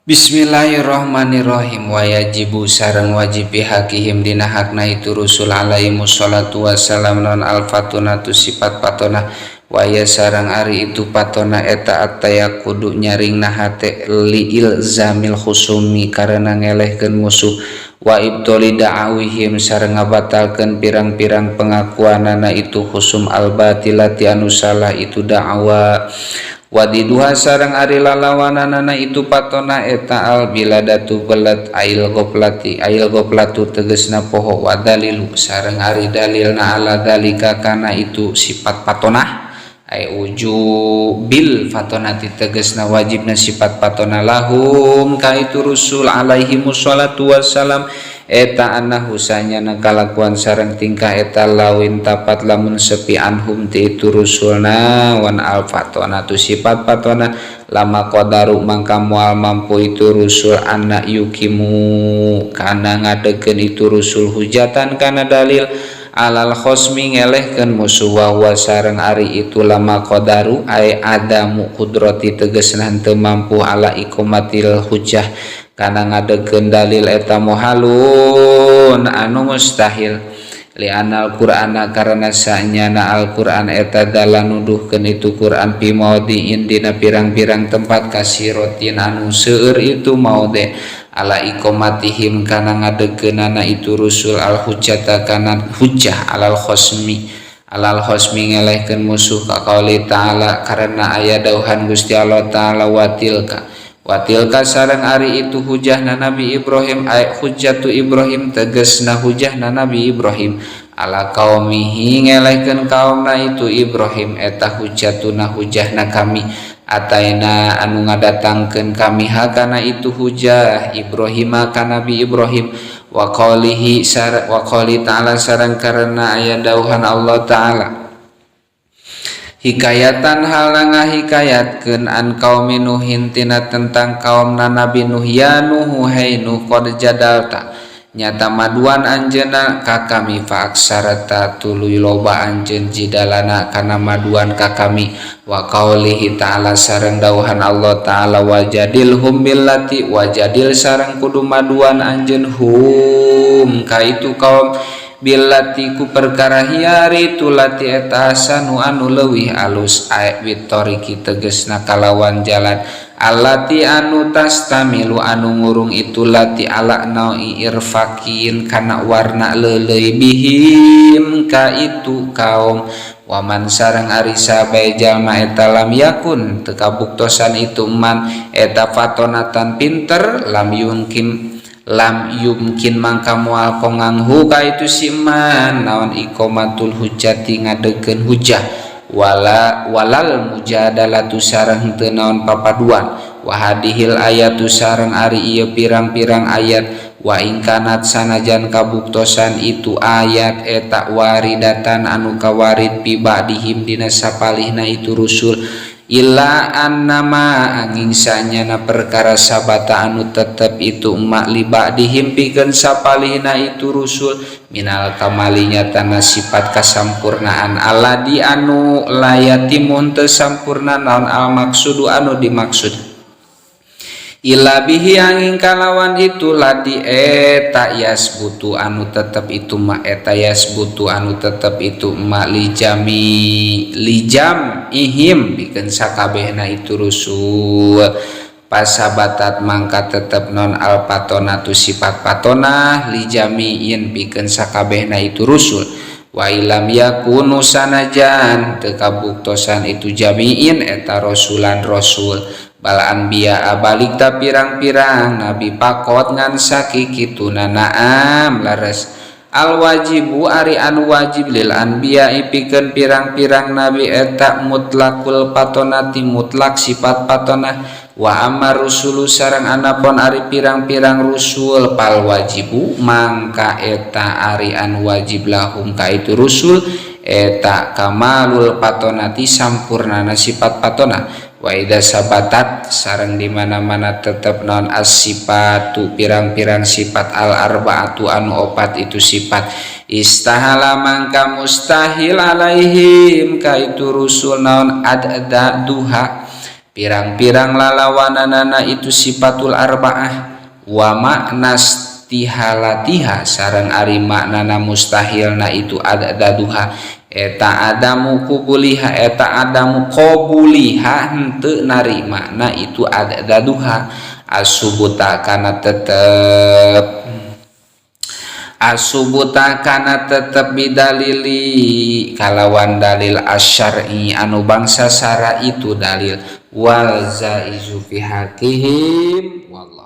Bismillahirrahmanirrahim. Wa yajibu sareng wajib bihaqihim dina hakna itu rusul alaihi salatu wassalam non alfatunatu sifat patona. Waya sareng ari itu patona eta kudu nyaringna hate li ilzamil khusumi karena ngelehkeun musuh, wa ibtoli da'awihim sareng ngabatalkeun pirang-pirang pengakuanana itu khusum, albatilati anu salah itu da'wa. Wadiduha sareng ari lalawananana itu patona eta al biladatu belet, ail goplati, ail goplatu tegesna poho. Wa dalilu sareng ari dalilna ala dalika kana itu sifat patonah, ay bil fatonati tegesna wajibna sifat patona, lahum ka itu rusul alaihi wassalatu wassalam eta annahu sanyana kalakuan sareng tingkah eta lawin tapat lamun sepi anhum ti itu rusulna wan al fatona tu sifat patona, lama qadaru mangka moal mampu itu rusul anna yukimu kana ngadegeun itu rusul hujatan kana dalil alal khosmi ngelehkeun musuh. Wa huwa sareng ari itu lama qadaru ay adamu qudrati tegesna henteu mampu ala iqamatil hujjah kana ngadegeun dalil eta muhalun anu mustahil. Li'anal Qur'ana karena sanyana Al-Qur'an eta dalla nuduhkeun itu Qur'an fi maudhi'in dina pirang-pirang tempat, kasirotin anu seueur itu maudhi, ala iqamatihim kana ngadegeunana itu rusul al hujjata kana hujjah alal khosmi ngelehkeun musuh. Ka qauli ta'ala karena aya dauhan Gusti Allah Ta'ala. Watilka, watilka sareng ari itu hujahna Nabi Ibrahim, ay hujjatu Ibrahim tegesna hujahna Nabi Ibrahim ala kaumihi ngelehkeun kaumna itu Ibrahim eta hujjatuna hujahna kami, ataina anu ngadatangkeun kami hakana itu hujah Ibrahim ka Nabi Ibrahim. Wa qaulihi wa qouli ta'ala sareng karena aya dauhan Allah Ta'ala, hikayatan hal ngahikayatkeun an kaum Nuhin tina tentang kaum Nabi Nuh. Ya Nuhu, hai Nuh, qad jadalta nyata maduan anjeunna ka kami, fa aksarata tuluy loba anjeun jidalana kana maduan ka kami. Wa qaulihi ta'ala sareng dauhan Allah Ta'ala, wajadilhum billati, wajadil sareng kudu maduan anjeun hum ka itu kaum, billati ku perkara hiari tulati eta ahsanu anu leuwih alus, ay bitoriki tegesna kalawan jalan, allati anu tastamilu anu ngurung itu lati ala naui irfakin kana warna leuleuy, bihim ka itu kaum. Waman sareng ari sabae jalma eta lam yakun teu kabuktosan itu man eta fatonatan pinter, lam yumkin, lam yumkin mangka moal konganghu ka itu si man naon iqamatul hujjati ngadegeun hujjah, wala walal mujadalatu sareng teu naon papaduan. Wa hadihil ayatu sareng ari ieu pirang-pirang ayat, wa ingkanat sanajan kabuktosan itu ayat eta waridatan anu kawarid fi ba'dihim dina sapalihna itu rusul, illa annama anging sanyana perkara sabata anu tetep itu emak li ba'dihim pikeun sapalihna itu rusul minal kamalinya tana sifat kasampurnaan, aladi anu layatimun teu sampurna naon al maksudu anu dimaksud illa bihi angin kalawan itu ladi eta yasbutu anu tetep itu ma eta yasbutu anu tetep itu ma lijami lijam ihim pikeun sakabehna itu rusul. Pasabatat mangka tetep non al patonatu sifat patonah lijamiin pikeun sakabehna itu rusul. Wa ilam yakunu sanajan teu kabuktosan itu jamiin eta rasulan rasul, bal anbiya balik ta pirang-pirang nabi pakot ngan sakikituna. Naam lares. Al wajibu ari anu wajib lil anbiya pikeun pirang-pirang nabi eta mutlakul patonati mutlak sifat patonah. Wa amar rusulu sareng anapun ari pirang-pirang rusul, pal wajibu mangka eta ari anu wajib lahum ka itu rusul eta kamalul patonati sampurnana sifat patona. Wa idza sabatat sareng di mana-mana tetep non as-sifatu pirang-pirang sifat al arbaatu anu opat itu sifat, istahala mangka mustahil alaihim ka itu rusul naon adda duha. Pirang-pirang lalawananana itu sifatul arba'ah. Wa makna istihalatiha sareng ari maknana mustahilna itu addaduha eta adamu kubuliha, eta adamu qabuliha, henteu narima itu addaduha asubuta kana tetep, asubuta kana tetep bidalili kalawan dalil asyar'i anu bangsa sara itu dalil wal jaizu fi haqqihim wallah.